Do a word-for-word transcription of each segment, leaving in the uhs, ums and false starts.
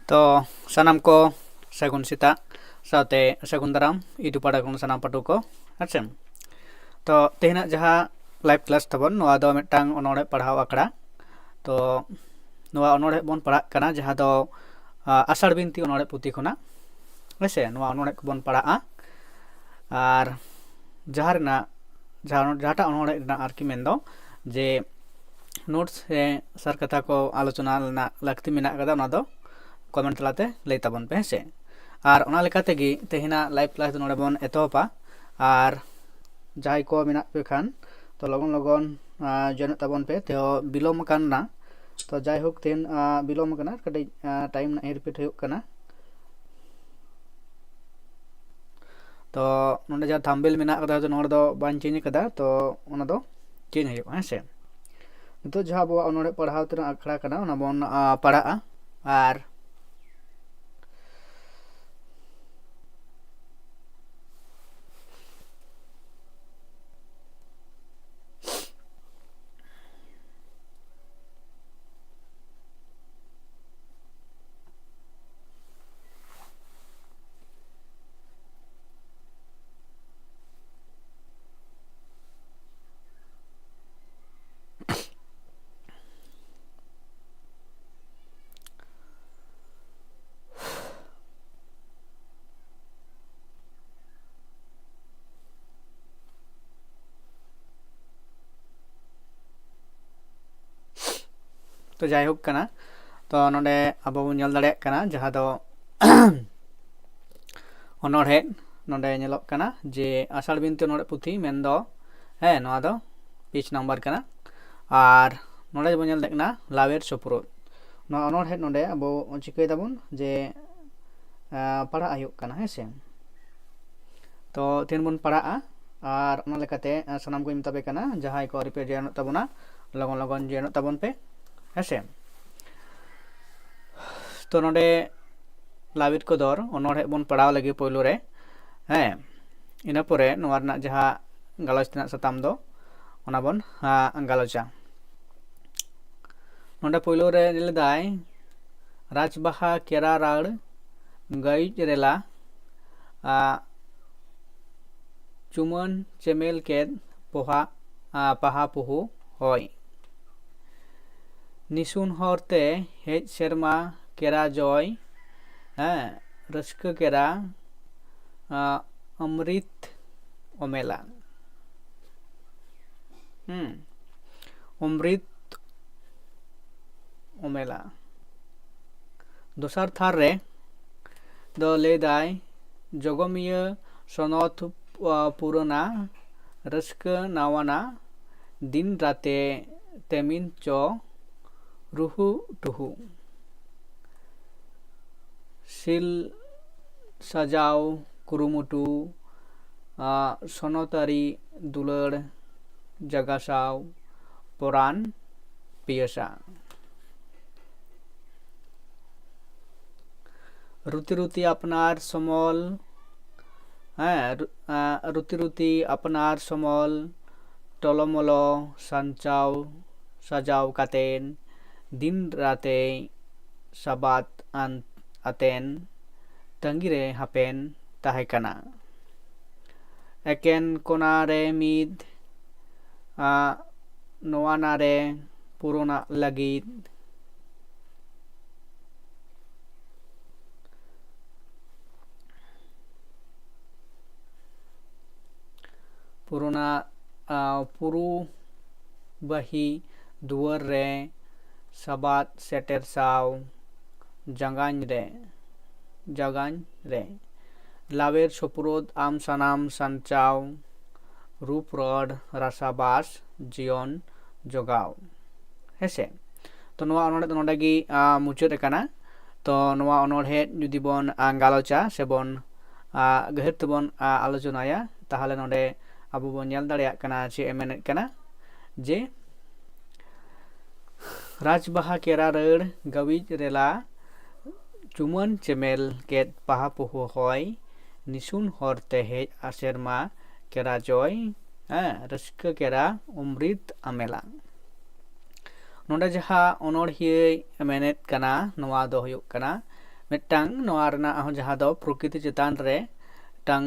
ᱛᱚ ᱥᱟᱱᱟᱢ ᱠᱚ ᱥᱟᱹᱜᱩᱱ ᱥᱮᱛᱟᱜ, ᱥᱟᱶᱛᱮ ᱥᱟᱹᱜᱩᱱ ᱫᱟᱨᱟᱢ ᱤᱛᱩ ᱯᱟᱲᱟ ᱠᱷᱚᱱ ᱥᱟᱱᱟᱢ ᱯᱟᱹᱴᱷᱩᱣᱟᱹ ᱠᱚ᱾ ᱦᱮᱸ ᱥᱮ, ᱛᱚ ᱛᱮᱦᱮᱧᱟᱜ ᱡᱟᱦᱟᱸ live class ᱛᱟᱵᱚᱱ, ᱱᱚᱣᱟ ᱫᱚ ᱢᱤᱫᱴᱟᱝ ᱚᱱᱚᱬᱦᱮ ᱯᱟᱲᱦᱟᱣ ᱟᱠᱷᱲᱟ᱾ ᱛᱚ ᱱᱚᱣᱟ ᱚᱱᱚᱬᱦᱮ ᱵᱚᱱ ᱯᱟᱲᱦᱟᱜ ᱠᱟᱱᱟ, ᱡᱟᱦᱟᱸ ᱫᱚ ᱟᱥᱟᱲ ᱵᱤᱱᱛᱤ ᱚᱱᱚᱬᱦᱮ ᱯᱩᱛᱷᱤ ᱠᱷᱚᱱᱟᱜ᱾ ᱦᱮᱸ ᱥᱮ, ᱱᱚᱣᱟ ᱚᱱᱚᱬᱦᱮ ᱠᱚᱵᱚᱱ ᱯᱟᱲᱦᱟᱜᱼᱟ᱾ ᱟᱨ ᱡᱟᱦᱟᱸ ᱨᱮᱱᱟᱜ ᱡᱟᱦᱟᱸ ᱡᱟᱦᱟᱸᱴᱟᱜ ᱚᱱᱚᱬᱦᱮ ᱨᱮᱱᱟᱜ ᱟᱨᱠᱤ ᱢᱮᱱᱫᱚ ᱡᱮ notes ᱥᱮ ᱥᱟᱨ ᱠᱟᱛᱷᱟ ᱠᱚ ᱟᱞᱳᱪᱚᱱᱟ ᱨᱮᱱᱟᱜ ᱞᱟᱹᱠᱛᱤ ᱢᱮᱱᱟᱜ ᱟᱠᱟᱫᱟ, ᱚᱱᱟ ᱫᱚ comment ᱛᱟᱞᱟᱛᱮ ᱞᱟᱹᱭ ᱛᱟᱵᱚᱱ ᱯᱮ, ᱦᱮᱸ ᱥᱮ᱾ ᱟᱨ ᱚᱱᱟ ᱞᱮᱠᱟ ᱛᱮᱜᱮ ᱛᱮᱦᱮᱧᱟᱜ live class ᱫᱚ ᱱᱚᱰᱮ ᱵᱚᱱ ᱮᱛᱚᱦᱚᱵᱟ᱾ ᱟᱨ ᱡᱟᱦᱟᱸᱭ ᱠᱚ ᱢᱮᱱᱟᱜ ᱯᱮ ᱠᱷᱟᱱ, ᱛᱚ ᱞᱚᱜᱚᱱ ᱞᱚᱜᱚᱱ join ᱚᱜ ᱛᱟᱵᱚᱱ ᱯᱮ᱾ ᱛᱚ ᱵᱤᱞᱚᱢ ᱟᱠᱟᱱᱟ, ᱛᱚ ᱡᱟᱭᱦᱳᱠ ᱛᱮᱦᱮᱧ ᱵᱤᱞᱚᱢ ᱟᱠᱟᱱᱟ, ᱠᱟᱹᱴᱤᱡ time ᱱᱟᱜ repeat ᱦᱩᱭᱩᱜ ᱠᱟᱱᱟ᱾ ᱛᱚ ᱱᱚᱰᱮ ᱡᱟᱦᱟᱸ thumbnail ᱢᱮᱱᱟᱜ ᱟᱠᱟᱫᱟ, ᱦᱚᱭᱛᱳ ᱱᱚᱰᱮ ᱫᱚ ᱵᱟᱹᱧ change ᱟᱠᱟᱫᱟ, ᱛᱚ ᱚᱱᱟ ᱫᱚ change ᱦᱩᱭᱩᱜᱼᱟ, ᱦᱮᱸ ᱥᱮ᱾ ᱱᱤᱛᱚᱜ ᱡᱟᱦᱟᱸ ᱟᱵᱚᱣᱟᱜ ᱚᱱᱚᱬᱦᱮ ᱯᱟᱲᱦᱟᱣ ᱛᱮᱱᱟᱜ ᱟᱠᱷᱲᱟ ᱠᱟᱱᱟ, ᱚᱱᱟ ᱵᱚᱱ ᱯᱟᱲᱦᱟᱜᱼᱟ᱾ ᱟᱨ ᱛᱚ ᱡᱟᱭᱦᱳᱠ ᱠᱟᱱᱟ, ᱛᱚ ᱱᱚᱰᱮ ᱟᱵᱚ ᱵᱚᱱ ᱧᱮᱞ ᱫᱟᱲᱮᱭᱟᱜ ᱠᱟᱱᱟ ᱡᱟᱦᱟᱸ ᱫᱚ ᱚᱱᱚᱬᱦᱮ ᱱᱚᱰᱮ ᱧᱮᱞᱚᱜ ᱠᱟᱱᱟ ᱡᱮ ᱟᱥᱟᱲ ᱵᱤᱱᱛᱤ ᱚᱱᱚᱬᱦᱮ ᱯᱩᱛᱷᱤ ᱢᱮᱱᱫᱚ, ᱦᱮᱸ, ᱱᱚᱣᱟ ᱫᱚ page number ᱠᱟᱱᱟ᱾ ᱟᱨ ᱱᱚᱰᱮ ᱵᱚᱱ ᱧᱮᱞ ᱫᱟᱲᱮᱭᱟᱜ ᱠᱟᱱᱟ ᱞᱟᱣᱮᱨ ᱥᱳᱯᱨᱳᱫ᱾ ᱱᱚᱣᱟ ᱚᱱᱚᱬᱦᱮ ᱱᱚᱰᱮ ᱟᱵᱚ ᱪᱤᱠᱟᱹᱭ ᱫᱟᱵᱚᱱ ᱡᱮ ᱯᱟᱲᱦᱟᱜ ᱦᱩᱭᱩᱜ ᱠᱟᱱᱟ, ᱦᱮᱸ ᱥᱮ᱾ ᱛᱚ ᱛᱮᱦᱮᱧ ᱵᱚᱱ ᱯᱟᱲᱦᱟᱜᱼᱟ᱾ ᱟᱨ ᱚᱱᱟ ᱞᱮᱠᱟᱛᱮ ᱥᱟᱱᱟᱢ ᱠᱚᱧ ᱢᱮᱛᱟ ᱯᱮ ᱠᱟᱱᱟ, ᱡᱟᱦᱟᱸᱭ ᱠᱚ ᱟᱹᱣᱨᱤ ᱯᱮ join ᱚᱜ ᱛᱟᱵᱚᱱᱟ, ᱞᱚᱜᱚᱱ ᱞᱚᱜᱚᱱ join ᱚᱜ ᱛᱟᱵᱚᱱ ᱯᱮ, ᱦᱮᱸ ᱥᱮ᱾ ᱛᱚ ᱱᱚᱰᱮ ᱞᱟᱣᱮᱨ ᱠᱚᱫᱚᱨ ᱚᱱᱚᱬᱦᱮ ᱵᱚᱱ ᱯᱟᱲᱦᱟᱣ ᱞᱟᱹᱜᱤᱫ ᱯᱳᱭᱞᱳ ᱨᱮ, ᱦᱮᱸ᱾ ᱤᱱᱟᱹ ᱯᱚᱨᱮ ᱱᱚᱣᱟ ᱨᱮᱱᱟᱜ ᱡᱟᱦᱟᱸ ᱜᱟᱞᱚᱪ ᱨᱮᱱᱟᱜ ᱥᱟᱛᱟᱢ ᱫᱚ, ᱚᱱᱟ ᱵᱚᱱ ᱜᱟᱞᱚᱪᱟ᱾ ᱱᱚᱰᱮ ᱯᱳᱭᱞᱳ ᱨᱮ ᱞᱟᱹᱭ ᱞᱮᱫᱟᱭ, ᱨᱟᱡᱽᱵᱟᱦᱟ ᱠᱮᱨᱟ ᱨᱟᱹᱲ ᱜᱟᱹᱭᱤᱡ ᱨᱮᱞᱟ, ᱟ, ᱪᱩᱢᱟᱹᱱ ᱪᱮᱢᱮᱞ ᱠᱮᱫ ᱯᱚᱦᱟ, ᱟ, ᱯᱟᱦᱟ ᱯᱩᱦᱩ ᱦᱚᱭ᱾ ᱱᱤᱥᱩᱱ ᱦᱚᱨ ᱛᱮ ᱦᱮᱡ ᱥᱮᱨᱢᱟ ᱠᱮᱨᱟ ᱡᱚᱭ, ᱦᱮᱸ, ᱨᱟᱹᱥᱠᱟᱹ ᱠᱮᱨᱟ, ᱟ, ᱚᱢᱨᱤᱛ ᱚᱢᱮᱞᱟ᱾ ᱦᱩᱸ᱾ ᱚᱢᱨᱤᱛ ᱚᱢᱮᱞᱟ᱾ ᱫᱚᱥᱟᱨ ᱛᱷᱟᱨ ᱨᱮ ᱫᱚ ᱞᱟᱹᱭᱫᱟᱭ, ᱡᱚᱜᱚᱢᱤᱭᱟᱹ ᱥᱚᱱᱚᱛ, ᱟ, ᱯᱩᱨᱟᱹᱱᱟ, ᱨᱟᱹᱥᱠᱟᱹ ᱱᱟᱣᱟᱱᱟ, ᱫᱤᱱ ᱨᱟᱛᱮ ᱛᱮᱢᱤᱱ ᱪᱚ, ᱨᱩᱦᱩ ᱴᱩᱦᱩ᱾ ᱥᱤᱞ ᱥᱟᱡᱟᱣ ᱠᱩᱨᱩᱢᱩᱴᱩ, ᱟ, ᱥᱚᱱᱚᱛᱟᱹᱨᱤ ᱫᱩᱞᱟᱹᱲ ᱡᱟᱜᱟ ᱥᱟᱶ ᱯᱚᱨᱟᱱ ᱯᱤᱭᱟᱹᱥᱟ᱾ ᱨᱩᱛᱤ ᱨᱩᱛᱤ ᱟᱯᱱᱟᱨ ᱥᱚᱢᱚᱞ, ᱦᱮᱸ, ᱨᱩ-, ᱟ, ᱨᱩᱛᱤ ᱨᱩᱛᱤ ᱟᱯᱱᱟᱨ ᱥᱚᱢᱚᱞ, ᱴᱚᱞᱚᱢᱚᱞᱚ ᱥᱟᱧᱪᱟᱣ ᱥᱟᱡᱟᱣ ᱠᱟᱛᱮᱱ, ᱫᱤᱱ ᱨᱟᱛᱮ ᱥᱟᱵᱟᱫ ᱟᱱ-, ᱟᱛᱮᱱ, ᱛᱟᱺᱜᱤᱨᱮ ᱦᱟᱯᱮᱱ ᱛᱟᱦᱮᱸ ᱠᱟᱱᱟ᱾ ᱮᱠᱮᱱ ᱠᱚᱱᱟ ᱨᱮ ᱢᱤᱫ, ᱟ, ᱱᱚᱣᱟ ᱱᱟ ᱨᱮ ᱯᱩᱨᱚᱱᱟᱜ ᱞᱟᱹᱜᱤᱫ᱾ ᱯᱩᱨᱚᱱᱟ, ᱟ, ᱯᱩᱨᱩ ᱵᱟᱹᱦᱤ ᱫᱩᱣᱟᱹᱨ ᱨᱮ ᱥᱟᱵᱟᱫ ᱥᱮᱴᱮᱨ ᱥᱟᱶ ᱡᱟᱸᱜᱟᱧ ᱨᱮ, ᱡᱟᱸᱜᱟᱧ ᱨᱮ ᱞᱟᱣᱮᱨ ᱥᱳᱯᱨᱳᱫ ᱟᱢ ᱥᱟᱱᱟᱢ ᱥᱟᱧᱪᱟᱣ ᱨᱩᱯ ᱨᱚᱲ ᱨᱟᱥᱟ ᱵᱟᱥ ᱡᱤᱭᱚᱱ ᱡᱚᱜᱟᱣ᱾ ᱦᱮᱸᱥᱮ? ᱛᱚ ᱱᱚᱣᱟ ᱚᱱᱚᱬᱦᱮ ᱫᱚ ᱱᱚᱰᱮ ᱜᱮ, ᱟ, ᱢᱩᱪᱟᱹᱫ ᱟᱠᱟᱱᱟ᱾ ᱛᱚ ᱱᱚᱣᱟ ᱚᱱᱚᱬᱦᱮ ᱡᱩᱫᱤ ᱵᱚᱱ, ᱟ, ᱜᱟᱞᱚᱪᱟ ᱥᱮ ᱵᱚᱱ, ᱟ, ᱜᱟᱹᱦᱤᱨ ᱛᱮᱵᱚᱱ, ᱟ, ᱟᱞᱳᱪᱚᱱᱟᱭᱟ, ᱛᱟᱦᱚᱞᱮ ᱱᱚᱰᱮ ᱟᱵᱚ ᱵᱚᱱ ᱧᱮᱞ ᱫᱟᱲᱮᱭᱟᱜ ᱠᱟᱱᱟ ᱪᱮᱫ ᱮ ᱢᱮᱱᱮᱫ ᱠᱟᱱᱟ ᱡᱮ, ᱨᱟᱡᱽᱵᱟᱦᱟ ᱠᱮᱨᱟ ᱨᱟᱹᱲ ᱜᱟᱹᱣᱤᱡ ᱨᱮᱞᱟ, ᱪᱩᱢᱟᱹᱱ ᱪᱮᱢᱮᱞ ᱠᱮᱫ ᱯᱟᱦᱟ ᱯᱩᱦᱩ ᱦᱚᱭ, ᱱᱤᱥᱩᱱ ᱦᱚᱨ ᱛᱮ ᱦᱮᱡ ᱟ ᱥᱮᱨᱢᱟ ᱠᱮᱨᱟ ᱡᱚᱭ, ᱦᱮᱸ, ᱨᱟᱹᱥᱠᱟᱹ ᱠᱮᱨᱟ ᱚᱢᱨᱤᱛ ᱟᱢᱮᱞᱟ᱾ ᱱᱚᱰᱮ ᱡᱟᱦᱟᱸ ᱚᱱᱚᱬᱦᱤᱭᱟᱹᱭ ᱢᱮᱱᱮᱫ ᱠᱟᱱᱟ, ᱱᱚᱣᱟ ᱫᱚ ᱦᱩᱭᱩᱜ ᱠᱟᱱᱟ ᱢᱤᱫᱴᱟᱝ, ᱱᱚᱣᱟ ᱨᱮᱱᱟᱜ ᱦᱚᱸ ᱡᱟᱦᱟᱸ ᱫᱚ ᱯᱨᱚᱠᱨᱤᱛᱤ ᱪᱮᱛᱟᱱ ᱨᱮ ᱢᱤᱫᱴᱟᱝ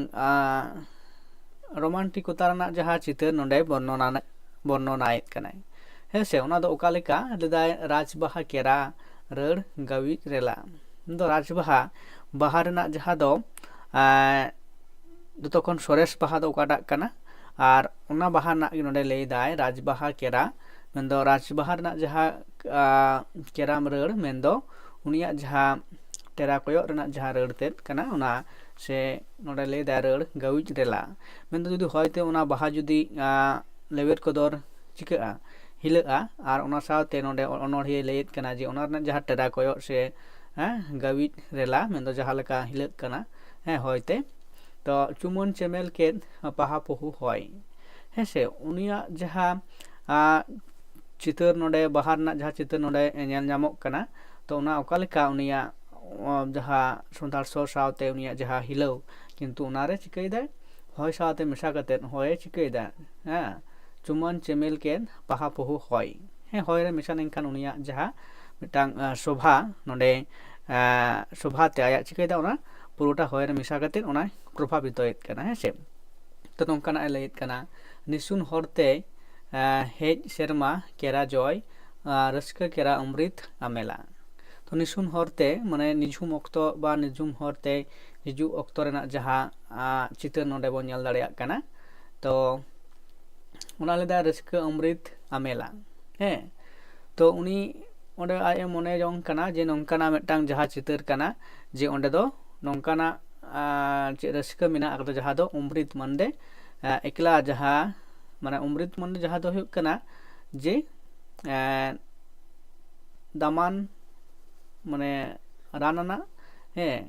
ᱨᱳᱢᱟᱱᱴᱤᱠᱚᱛᱟ ᱨᱮᱱᱟᱜ ᱡᱟᱦᱟᱸ ᱪᱤᱛᱟᱹᱨ ᱱᱚᱰᱮ ᱵᱚᱨᱱᱚᱱᱟ ᱵᱚᱨᱱᱚᱱᱟᱭᱮᱫ ᱠᱟᱱᱟᱭ᱾ ᱦᱮᱸ ᱥᱮ, ᱚᱱᱟ ᱫᱚ ᱚᱠᱟ ᱞᱮᱠᱟ ᱞᱟᱹᱭᱫᱟᱭ, ᱨᱟᱡᱽᱵᱟᱦᱟ ᱠᱮᱨᱟ ᱨᱟᱹᱲ ᱜᱟᱹᱣᱤᱡ ᱨᱮᱞᱟ᱾ ᱫᱚ ᱨᱟᱡᱽᱵᱟᱦᱟ, ᱵᱟᱦᱟ ᱨᱮᱱᱟᱜ ᱡᱟᱦᱟᱸ ᱫᱚ ᱡᱚᱛᱚ ᱠᱷᱚᱱ ᱥᱚᱨᱮᱥ ᱵᱟᱦᱟ ᱫᱚ ᱚᱠᱟᱴᱟᱜ ᱠᱟᱱᱟ? ᱟᱨ ᱚᱱᱟ ᱵᱟᱦᱟ ᱨᱮᱱᱟᱜ ᱜᱮ ᱱᱚᱰᱮ ᱞᱟᱹᱭᱫᱟᱭ ᱨᱟᱡᱽᱵᱟᱦᱟ ᱠᱮᱨᱟ, ᱢᱮᱱᱫᱚ ᱨᱟᱡᱽᱵᱟᱦᱟ ᱨᱮᱱᱟᱜ ᱡᱟᱦᱟᱸ ᱠᱮᱨᱟᱢ ᱨᱟᱹᱲ, ᱢᱮᱱᱫᱚ ᱩᱱᱤᱭᱟᱜ ᱡᱟᱦᱟᱸ ᱴᱮᱨᱟ ᱠᱚᱭᱚᱜ ᱨᱮᱱᱟᱜ ᱡᱟᱦᱟᱸ ᱨᱟᱹᱲ ᱛᱮᱫ ᱠᱟᱱᱟ, ᱚᱱᱟ ᱥᱮ ᱱᱚᱰᱮ ᱞᱟᱹᱭᱫᱟᱭ ᱨᱟᱹᱲ ᱜᱟᱹᱣᱤᱡ ᱨᱮᱞᱟ᱾ ᱢᱮᱱᱫᱚ ᱡᱩᱫᱤ ᱦᱚᱭᱛᱮ ᱚᱱᱟ ᱵᱟᱦᱟ ᱡᱩᱫᱤ ᱞᱮᱣᱮᱫ ᱠᱚᱫᱚᱨ ᱪᱤᱠᱟᱹᱜᱼᱟ, ᱦᱤᱞᱟᱹᱜᱼᱟ, ᱟᱨ ᱚᱱᱟ ᱥᱟᱶᱛᱮ ᱱᱚᱰᱮ ᱚᱱᱚᱬᱦᱤᱭᱟᱹ ᱞᱟᱹᱭᱮᱫ ᱠᱟᱱᱟ ᱡᱮ ᱚᱱᱟ ᱨᱮᱱᱟᱜ ᱡᱟᱦᱟᱸ ᱴᱮᱨᱟ ᱠᱚᱭᱚᱜ ᱥᱮ ᱦᱮᱸ ᱜᱟᱹᱣᱤᱡ ᱨᱮᱞᱟ, ᱢᱮᱱᱫᱚ ᱡᱟᱦᱟᱸ ᱞᱮᱠᱟ ᱦᱤᱞᱟᱹᱜ ᱠᱟᱱᱟ, ᱦᱮᱸ ᱦᱚᱭᱛᱮ, ᱛᱚ ᱪᱩᱢᱟᱹᱱ ᱪᱮᱢᱮᱞ ᱠᱮᱫ ᱯᱟᱦᱟ ᱯᱚᱦᱩ ᱦᱚᱭ᱾ ᱦᱮᱸ ᱥᱮ, ᱩᱱᱤᱭᱟᱜ ᱡᱟᱦᱟᱸ ᱪᱤᱛᱟᱹᱨ ᱱᱚᱰᱮ, ᱵᱟᱦᱟ ᱨᱮᱱᱟᱜ ᱡᱟᱦᱟᱸ ᱪᱤᱛᱟᱹᱨ ᱱᱚᱰᱮ ᱧᱮᱞ ᱧᱟᱢᱚᱜ ᱠᱟᱱᱟ, ᱛᱚ ᱚᱱᱟ ᱚᱠᱟ ᱞᱮᱠᱟ ᱩᱱᱤᱭᱟᱜ ᱡᱟᱦᱟᱸ ᱥᱚᱸᱫᱷᱟᱲ ᱥᱚ ᱥᱟᱶᱛᱮ ᱩᱱᱤᱭᱟᱜ ᱡᱟᱦᱟᱸ ᱦᱤᱞᱟᱹᱣ, ᱠᱤᱱᱛᱩ ᱚᱱᱟᱨᱮ ᱪᱤᱠᱟᱹᱭᱮᱫᱟᱭ, ᱦᱚᱭ ᱥᱟᱶᱛᱮ ᱢᱮᱥᱟ ᱠᱟᱛᱮᱫ ᱦᱚᱭᱮ ᱪᱤᱠᱟᱹᱭᱮᱫᱟ, ᱦᱮᱸ, ᱪᱩᱢᱟᱹᱱ ᱪᱮᱢᱮᱞ ᱠᱮᱫ ᱯᱟᱦᱟ ᱯᱚᱦᱩ ᱦᱚᱭ᱾ ᱦᱮᱸ, ᱦᱚᱭ ᱨᱮ ᱢᱮᱥᱟ ᱞᱮᱱᱠᱷᱟᱱ ᱩᱱᱤᱭᱟᱜ ᱡᱟᱦᱟᱸ ᱢᱤᱫᱴᱟᱝ ᱥᱳᱵᱷᱟ ᱱᱚᱰᱮ, ᱥᱳᱵᱷᱟ ᱛᱮ ᱟᱭᱟᱜ ᱪᱤᱠᱟᱹᱭᱮᱫᱟ, ᱚᱱᱟ ᱯᱩᱨᱟᱹᱴᱟ ᱦᱚᱭ ᱨᱮ ᱢᱮᱥᱟ ᱠᱟᱛᱮᱫ ᱚᱱᱟᱭ ᱯᱨᱚᱵᱷᱟᱵᱤᱛᱚᱭᱮᱫ ᱠᱟᱱᱟ᱾ ᱦᱮᱸ ᱥᱮ, ᱛᱚ ᱱᱚᱝᱠᱟᱱᱟᱜ ᱮ ᱞᱟᱹᱭᱮᱫ ᱠᱟᱱᱟ, ᱱᱤᱥᱩᱱ ᱦᱚᱨᱛᱮ ᱦᱮᱡ ᱥᱮᱨᱢᱟ ᱠᱮᱨᱟ ᱡᱚᱭ, ᱨᱟᱹᱥᱠᱟᱹ ᱠᱮᱨᱟ ᱚᱢᱨᱤᱛ ᱟᱢᱮᱞᱟ᱾ ᱛᱚ ᱱᱤᱥᱩᱱ ᱦᱚᱨᱛᱮ, ᱢᱟᱱᱮ ᱱᱤᱡᱷᱩᱢ ᱚᱠᱛᱚ ᱵᱟ ᱱᱤᱡᱷᱩᱢ ᱦᱚᱨᱛᱮ ᱦᱤᱡᱩᱜ ᱚᱠᱛᱚ ᱨᱮᱱᱟᱜ ᱡᱟᱦᱟᱸ ᱪᱤᱛᱟᱹᱨ ᱱᱚᱰᱮ ᱵᱚᱱ ᱧᱮᱞ ᱫᱟᱲᱮᱭᱟᱜ ᱠᱟᱱᱟ, ᱛᱚ ᱚᱱᱟ ᱞᱮᱫᱟ ᱨᱟᱹᱥᱠᱟᱹ ᱚᱢᱨᱤᱛ ᱟᱢᱮᱞᱟ᱾ ᱦᱮᱸ, ᱛᱚ ᱩᱱᱤ ᱚᱸᱰᱮ ᱟᱡ ᱮ ᱢᱚᱱᱮ ᱡᱚᱝ ᱠᱟᱱᱟ ᱡᱮ ᱱᱚᱝᱠᱟᱱᱟᱜ ᱢᱤᱫᱴᱟᱝ ᱡᱟᱦᱟᱸ ᱪᱤᱛᱟᱹᱨ ᱠᱟᱱᱟ, ᱡᱮ ᱚᱸᱰᱮ ᱫᱚ ᱱᱚᱝᱠᱟᱱᱟᱜ ᱪᱮᱫ ᱨᱟᱹᱥᱠᱟᱹ ᱢᱮᱱᱟᱜ ᱟᱠᱟᱫᱟ, ᱡᱟᱦᱟᱸ ᱫᱚ ᱚᱢᱨᱤᱛ ᱢᱟᱱᱮ ᱮᱠᱞᱟ, ᱡᱟᱦᱟᱸ ᱢᱟᱱᱮ ᱚᱢᱨᱤᱛ ᱢᱟᱱᱮ ᱡᱟᱦᱟᱸ ᱫᱚ ᱦᱩᱭᱩᱜ ᱠᱟᱱᱟ ᱡᱮ ᱫᱟᱢᱟᱱ, ᱢᱟᱱᱮ ᱨᱟᱱ ᱟᱱᱟᱜ, ᱦᱮᱸ,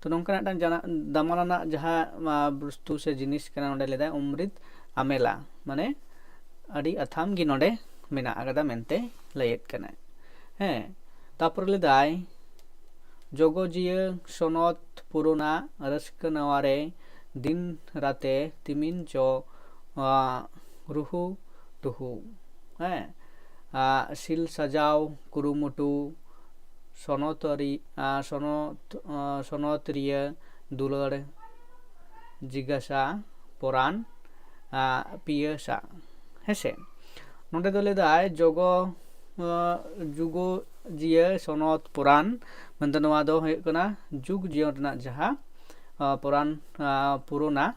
ᱛᱚ ᱱᱚᱝᱠᱟᱱᱟᱜ ᱢᱤᱫᱴᱟᱝ ᱡᱟᱱᱟ-, ᱫᱟᱢᱟᱱ ᱟᱱᱟᱜ ᱡᱟᱦᱟᱸ ᱵᱚᱥᱛᱩ ᱥᱮ ᱡᱤᱱᱤᱥ ᱠᱟᱱᱟ, ᱱᱚᱰᱮ ᱞᱮᱫᱟᱭ ᱚᱢᱨᱤᱛ ᱟᱢᱮᱞᱟ, ᱢᱟᱱᱮ ᱟᱹᱰᱤ ᱟᱛᱷᱟᱢ ᱜᱮ ᱱᱚᱰᱮ ᱢᱮᱱᱟᱜ ᱟᱠᱟᱫᱟ ᱢᱮᱱᱛᱮ ᱞᱟᱹᱭᱮᱫ ᱠᱟᱱᱟᱭ᱾ ᱦᱮᱸ, ᱛᱟᱯᱚᱨᱮ ᱞᱮᱫᱟᱭ, ᱡᱚᱜᱚ ᱡᱤᱭᱟᱹ ᱥᱚᱱᱚᱛ ᱯᱩᱨᱩᱱᱟ ᱨᱟᱹᱥᱠᱟᱹ ᱱᱟᱣᱟ ᱨᱮ ᱫᱤᱱ ᱨᱟᱛᱮ ᱛᱤᱢᱤᱱ ᱪᱚ ᱨᱩᱦᱩ ᱴᱩᱦᱩ᱾ ᱦᱮᱸ, ᱟᱜ, ᱥᱤᱞ ᱥᱟᱡᱟᱣ ᱠᱩᱨᱩᱢᱩᱴᱩ, ᱥᱚᱱᱚᱛ ᱨᱤ-, ᱟᱜ, ᱥᱚᱱᱚᱛ, ᱟᱜ, ᱥᱚᱱᱚᱛ ᱨᱤᱭᱟᱹ ᱫᱩᱞᱟᱹᱲ ᱡᱤᱜᱟᱥᱟ ᱯᱚᱨᱟᱱ, ᱟᱜ, ᱯᱤᱭᱟᱹᱥᱟ᱾ ᱦᱮᱸᱥᱮ? ᱱᱚᱰᱮ ᱫᱚ ᱞᱟᱹᱭᱫᱟᱭ ᱡᱚᱜᱚ, ᱟᱜ, ᱡᱩᱜᱚ ᱡᱤᱭᱟᱹ ᱥᱚᱱᱚᱛ ᱯᱚᱨᱟᱱ, ᱢᱮᱱᱫᱚ ᱱᱚᱣᱟ ᱫᱚ ᱦᱩᱭᱩᱜ ᱠᱟᱱᱟ ᱡᱩᱜᱽ ᱡᱤᱭᱚᱱ ᱨᱮᱱᱟᱜ ᱡᱟᱦᱟᱸ, ᱟᱜ, ᱯᱚᱨᱟᱱ, ᱟᱜ, ᱯᱩᱨᱚᱱᱟ,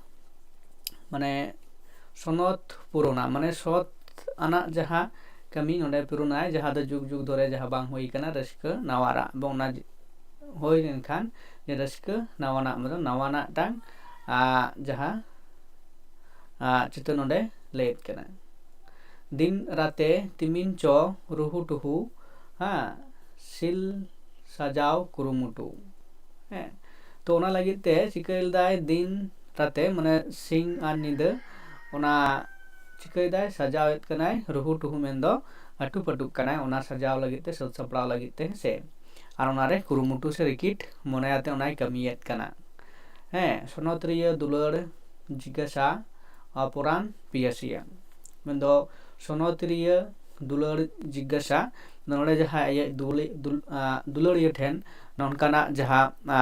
ᱢᱟᱱᱮ ᱥᱚᱱᱚᱛ ᱯᱩᱨᱚᱱᱟ, ᱢᱟᱱᱮ ᱥᱚᱛ ᱟᱱᱟᱜ ᱡᱟᱦᱟᱸ ᱠᱟᱹᱢᱤ ᱱᱚᱰᱮ ᱯᱩᱨᱚᱱᱟᱭ, ᱡᱟᱦᱟᱸ ᱫᱚ ᱡᱩᱜᱽ ᱡᱩᱜᱽ ᱫᱷᱚᱨᱮ ᱡᱟᱦᱟᱸ ᱵᱟᱝ ᱦᱩᱭ ᱠᱟᱱᱟ, ᱨᱟᱹᱥᱠᱟᱹ ᱱᱟᱣᱟᱱᱟᱜ, ᱮᱵᱚᱝ ᱚᱱᱟ ᱦᱩᱭ ᱞᱮᱱᱠᱷᱟᱱ ᱡᱮ ᱨᱟᱹᱥᱠᱟᱹ ᱱᱟᱣᱟᱱᱟᱜ, ᱢᱟᱱᱮ ᱱᱟᱣᱟᱱᱟᱜ ᱴᱟᱝ, ᱟᱜ, ᱡᱟᱦᱟᱸ, ᱟᱜ, ᱪᱤᱛᱟᱹᱨ ᱱᱚᱰᱮ ᱞᱟᱹᱭᱮᱫ ᱠᱟᱱᱟ᱾ ᱫᱤᱱ ᱨᱟᱛᱮ ᱛᱤᱢᱤᱱ ᱪᱚ ᱨᱩᱦᱩ ᱴᱩᱦᱩ, ᱦᱮᱸ, ᱥᱤᱞ ᱥᱟᱡᱟᱣ ᱠᱩᱨᱩᱢᱩᱴᱩ᱾ ᱦᱮᱸ, ᱛᱚ ᱚᱱᱟ ᱞᱟᱹᱜᱤᱫ ᱛᱮ ᱪᱤᱠᱟᱹᱭ ᱞᱮᱫᱟᱭ, ᱫᱤᱱ ᱨᱟᱛᱮ, ᱢᱟᱱᱮ ᱥᱤᱧ ᱟᱨ ᱧᱤᱫᱟᱹ, ᱚᱱᱟ ᱪᱤᱠᱟᱹᱭ ᱫᱟᱭ, ᱥᱟᱡᱟᱣᱮᱫ ᱠᱟᱱᱟᱭ, ᱨᱩᱦᱩ ᱴᱩᱦᱩ ᱢᱮᱱᱫᱚ ᱟᱹᱴᱩ ᱯᱟᱹᱴᱩᱜ ᱠᱟᱱᱟᱭ, ᱚᱱᱟ ᱥᱟᱡᱟᱣ ᱞᱟᱹᱜᱤᱫ ᱛᱮ, ᱥᱟᱹᱛ ᱥᱟᱯᱲᱟᱣ ᱞᱟᱹᱜᱤᱫ ᱛᱮ, ᱦᱮᱸᱥᱮ᱾ ᱟᱨ ᱚᱱᱟᱨᱮ ᱠᱩᱨᱩᱢᱩᱴᱩ ᱥᱮ ᱨᱤᱠᱤᱴ ᱢᱚᱱᱮ ᱟᱛᱮ ᱚᱱᱟᱭ ᱠᱟᱹᱢᱤᱭᱮᱫ ᱠᱟᱱᱟ᱾ ᱦᱮᱸ, ᱥᱚᱱᱚᱛ ᱨᱤᱭᱟᱹ ᱫᱩᱞᱟᱹᱲ ᱡᱤᱜᱟᱥᱟ, ᱟ, ᱯᱚᱨᱟᱱ ᱯᱤᱭᱟᱹᱥᱤᱭᱟᱹ᱾ ᱢᱮᱱᱫᱚ ᱥᱚᱱᱚᱛ ᱨᱤᱭᱟᱹ ᱫᱩᱞᱟᱹᱲ ᱡᱤᱜᱟᱥᱟ, ᱱᱚᱰᱮ ᱡᱟᱦᱟᱸ ᱟᱭᱟᱜ ᱫᱩᱞᱟᱹ-, ᱫᱩᱞ-, ᱟ, ᱫᱩᱞᱟᱹᱲᱤᱭᱟᱹ ᱴᱷᱮᱱ ᱱᱚᱝᱠᱟᱱᱟᱜ ᱡᱟᱦᱟᱸ, ᱟ,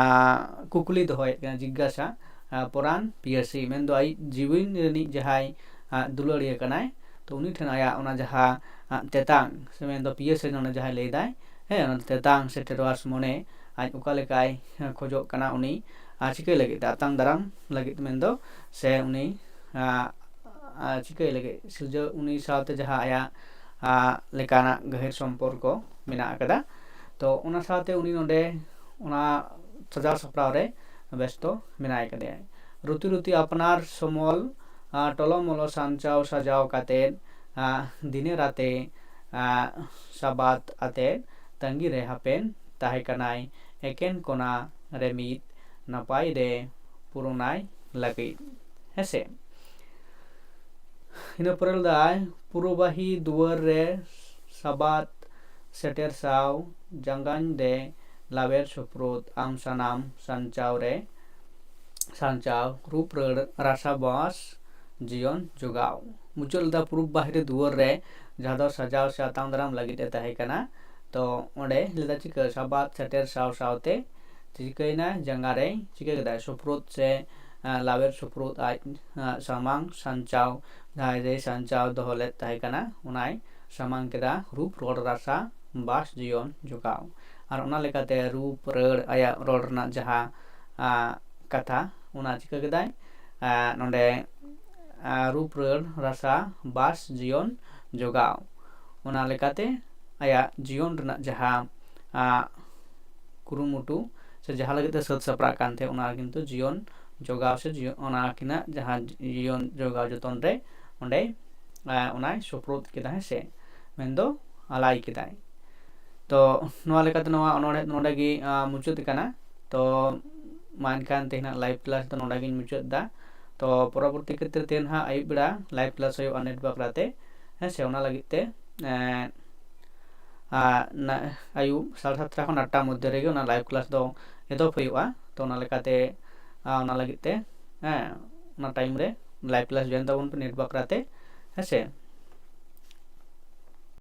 ᱠᱩᱠᱞᱤ ᱫᱚᱦᱚᱭᱮᱫ ᱠᱟᱱᱟ, ᱡᱤᱜᱟᱥᱟ, ᱟ, ᱯᱚᱨᱟᱱ ᱯᱤᱭᱟᱹᱥᱤ, ᱢᱮᱱᱫᱚ ᱟᱡ ᱡᱤᱣᱤ ᱨᱤᱱᱤᱡ ᱡᱟᱦᱟᱸᱭ, ᱟ, ᱫᱩᱞᱟᱹᱲᱤᱭᱟᱹ ᱠᱟᱱᱟᱭ, ᱛᱚ ᱩᱱᱤ ᱴᱷᱮᱱ ᱟᱭᱟᱜ ᱚᱱᱟ ᱡᱟᱦᱟᱸ, ᱟ, ᱛᱮᱛᱟᱝ, ᱥᱮ ᱢᱮᱱᱫᱚ ᱯᱤᱭᱟᱹᱥᱤ ᱱᱚᱰᱮ ᱡᱟᱦᱟᱸᱭ ᱞᱟᱹᱭᱫᱟᱭ, ᱦᱮᱸ, ᱚᱱᱟ ᱛᱮᱛᱟᱝ ᱥᱮ ᱴᱮᱴᱣᱟᱥ ᱢᱚᱱᱮ ᱟᱡ ᱚᱠᱟ ᱞᱮᱠᱟᱭ ᱠᱷᱚᱡᱚᱜ ᱠᱟᱱᱟ, ᱩᱱᱤ ᱟᱨ ᱪᱤᱠᱟᱹᱭ ᱞᱟᱹᱜᱤᱫ ᱛᱮ, ᱟᱛᱟᱝ ᱫᱟᱨᱟᱢ ᱞᱟᱹᱜᱤᱫ ᱢᱮᱱᱫᱚ, ᱥᱮ ᱩᱱᱤ, ᱟ, ᱟ, ᱪᱤᱠᱟᱹᱭ ᱞᱟᱹᱜᱤᱫ, ᱥᱤᱨᱡᱟᱹᱣ ᱩᱱᱤ ᱥᱟᱶᱛᱮ ᱡᱟᱦᱟᱸ ᱟᱭᱟᱜ, ᱟ, ᱞᱮᱠᱟᱱᱟᱜ ᱜᱟᱹᱦᱤᱨ ᱥᱚᱢᱯᱚᱨᱠᱚ ᱢᱮᱱᱟᱜ ᱟᱠᱟᱫᱟ᱾ ᱛᱚ ᱚᱱᱟ ᱥᱟᱶᱛᱮ ᱩᱱᱤ ᱱᱚᱰᱮ ᱚᱱᱟ ᱥᱟᱡᱟᱣ ᱥᱟᱯᱲᱟᱣ ᱨᱮ ᱵᱮᱥᱛᱚ ᱢᱮᱱᱟᱭ ᱠᱟᱫᱮᱭᱟ᱾ ᱨᱩᱛᱤ ᱨᱩᱛᱤ ᱟᱯᱱᱟᱨ ᱥᱚᱢᱚᱞ, ᱟ, ᱴᱚᱞᱚᱢᱚᱞᱚ ᱥᱟᱧᱪᱟᱣ ᱥᱟᱡᱟᱣ ᱠᱟᱛᱮᱫ, ᱟ, ᱫᱤᱱᱮ ᱨᱟᱛᱮ, ᱟ, ᱥᱟᱵᱟᱫ ᱟᱛᱮᱫ ᱛᱟᱺᱜᱤ ᱨᱮ ᱦᱟᱯᱮᱱ ᱛᱟᱦᱮᱸ ᱠᱟᱱᱟᱭ ᱮᱠᱮᱱ ᱠᱚᱱᱟ ᱨᱮ ᱢᱤᱫ ᱱᱟᱯᱟᱭ ᱨᱮ ᱯᱩᱨᱩᱱᱟᱭ ᱞᱟᱹᱜᱤᱫ᱾ ᱦᱮᱸᱥᱮ? ᱤᱱᱟᱹ ᱯᱚᱨᱮ ᱞᱮᱫᱟᱭ, ᱯᱩᱨᱩᱵᱟᱦᱤ ᱫᱩᱣᱟᱹᱨ ᱨᱮ ᱥᱟᱵᱟᱫ ᱥᱮᱴᱮᱨ ᱥᱟᱶ ᱡᱟᱸᱜᱟᱧ ᱨᱮ ᱞᱟᱣᱮᱨ ᱥᱩᱯᱨᱩᱫ ᱟᱢ ᱥᱟᱱᱟᱢ ᱥᱟᱧᱪᱟᱣ ᱨᱮ, ᱥᱟᱧᱪᱟᱣ ᱨᱩᱯ ᱨᱟᱹᱲ ᱨᱟᱥᱟ ᱵᱟᱸᱥ ᱡᱤᱭᱚᱱ ᱡᱚᱜᱟᱣ᱾ ᱢᱩᱪᱟᱹᱫ ᱞᱮᱫᱟ ᱯᱩᱨᱩᱵ ᱵᱟᱦᱤᱨᱮ ᱫᱩᱣᱟᱹᱨ ᱨᱮ ᱡᱟᱦᱟᱸ ᱫᱚ ᱥᱟᱡᱟᱣ ᱥᱮ ᱟᱛᱟᱝ ᱫᱟᱨᱟᱢ ᱞᱟᱹᱜᱤᱫ ᱮ ᱛᱟᱦᱮᱸ ᱠᱟᱱᱟ᱾ ᱛᱚ ᱚᱸᱰᱮ ᱞᱮᱫᱟ ᱪᱤᱠᱟᱹ ᱥᱟᱵᱟᱫ ᱥᱮᱴᱮᱨ ᱥᱟᱶ ᱥᱟᱶᱛᱮ ᱪᱤᱠᱟᱹᱭᱮᱱᱟ, ᱡᱟᱸᱜᱟ ᱨᱮ ᱪᱤᱠᱟᱹ ᱠᱮᱫᱟᱭ, ᱥᱩᱯᱨᱩᱫ ᱥᱮ ᱞᱟᱣᱮᱨ ᱥᱩᱯᱨᱩᱫ ᱟᱡ ᱥᱟᱢᱟᱝ ᱥᱟᱧᱪᱟᱣ, ᱡᱟᱦᱟᱸᱭ ᱨᱮ ᱥᱟᱧᱪᱟᱣ ᱫᱚᱦᱚ ᱞᱮᱫ ᱛᱟᱦᱮᱸ ᱠᱟᱱᱟ, ᱚᱱᱟᱭ ᱥᱟᱢᱟᱝ ᱠᱮᱫᱟ, ᱨᱩᱯ ᱨᱚᱲ ᱨᱟᱥᱟ ᱵᱟᱥ ᱡᱤᱭᱚᱱ ᱡᱚᱜᱟᱣ᱾ ᱟᱨ ᱚᱱᱟ ᱞᱮᱠᱟᱛᱮ ᱨᱩᱯ ᱨᱟᱹᱲ ᱟᱭᱟᱜ ᱨᱚᱲ ᱨᱮᱱᱟᱜ ᱡᱟᱦᱟᱸ ᱠᱟᱛᱷᱟ, ᱚᱱᱟ ᱪᱤᱠᱟᱹ ᱠᱮᱫᱟᱭ, ᱱᱚᱰᱮ ᱨᱩᱯ ᱨᱟᱹᱲ ᱨᱟᱥᱟ ᱵᱟᱥ ᱡᱤᱭᱚᱱ ᱡᱚᱜᱟᱣ᱾ ᱚᱱᱟ ᱞᱮᱠᱟᱛᱮ ᱟᱭᱟᱜ ᱡᱤᱭᱚᱱ ᱨᱮᱱᱟᱜ ᱡᱟᱦᱟᱸ ᱠᱩᱨᱩᱢᱩᱴᱩ ᱥᱮ ᱡᱟᱦᱟᱸ ᱞᱟᱹᱜᱤᱫ ᱛᱮ ᱥᱟᱹᱛ ᱥᱟᱯᱲᱟᱜ ᱠᱟᱱ ᱛᱟᱦᱮᱸᱫ, ᱚᱱᱟ ᱠᱤᱱᱛᱩ ᱡᱤᱭᱚᱱ ᱡᱚᱜᱟᱣ ᱥᱮ ᱡᱤᱭᱚᱱ, ᱚᱱᱟ ᱟᱹᱠᱤᱱᱟᱜ ᱡᱟᱦᱟᱸ ᱡᱤᱭᱚᱱ ᱡᱚᱜᱟᱣ ᱡᱚᱛᱚᱱ ᱨᱮ ᱚᱸᱰᱮ ᱚᱱᱟᱭ ᱥᱩᱯᱨᱩᱫ ᱠᱮᱫᱟ, ᱦᱮᱸ ᱥᱮ, ᱢᱮᱱᱫᱚ ᱟᱞᱟᱭ ᱠᱮᱫᱟᱭ᱾ ᱛᱚ ᱱᱚᱣᱟ ᱞᱮᱠᱟᱛᱮ ᱱᱚᱣᱟ ᱚᱱᱚᱬᱦᱮ ᱱᱚᱰᱮ ᱜᱮ ᱢᱩᱪᱟᱹᱫ ᱠᱟᱱᱟ᱾ ᱛᱚ ᱢᱟ ᱮᱱᱠᱷᱟᱱ ᱛᱮᱦᱮᱧᱟᱜ live class ᱫᱚ ᱱᱚᱰᱮ ᱜᱤᱧ ᱢᱩᱪᱟᱹᱫ ᱮᱫᱟ᱾ ᱛᱚ ᱯᱚᱨᱚᱵᱚᱨᱛᱤ ᱠᱷᱮᱛᱨᱮ ᱛᱮᱦᱮᱧ ᱦᱟᱸᱜ ᱟᱹᱭᱩᱵ ᱵᱮᱲᱟ live class ᱦᱩᱭᱩᱜᱼᱟ net ᱵᱟᱠᱷᱨᱟ ᱛᱮ, ᱦᱮᱸ ᱥᱮ᱾ ᱚᱱᱟ ᱞᱟᱹᱜᱤᱫ ᱛᱮ ᱟᱹᱭᱩᱵ ᱥᱟᱲᱮ ᱥᱟᱛᱴᱟ ᱠᱷᱚᱱ ᱟᱴᱴᱟ ᱢᱚᱫᱽᱫᱷᱮ ᱨᱮᱜᱮ ᱚᱱᱟ live class ᱫᱚ ᱮᱛᱚᱦᱚᱵ ᱦᱩᱭᱩᱜᱼᱟ᱾ ᱛᱚ ᱚᱱᱟ ᱞᱮᱠᱟᱛᱮ ᱚᱱᱟ ᱞᱟᱹᱜᱤᱫ ᱛᱮ, ᱦᱮᱸ, ᱚᱱᱟ time ᱨᱮ live class join ᱛᱟᱵᱚᱱ ᱯᱮ net ᱵᱟᱠᱷᱨᱟ ᱛᱮ, ᱦᱮᱸ ᱥᱮ᱾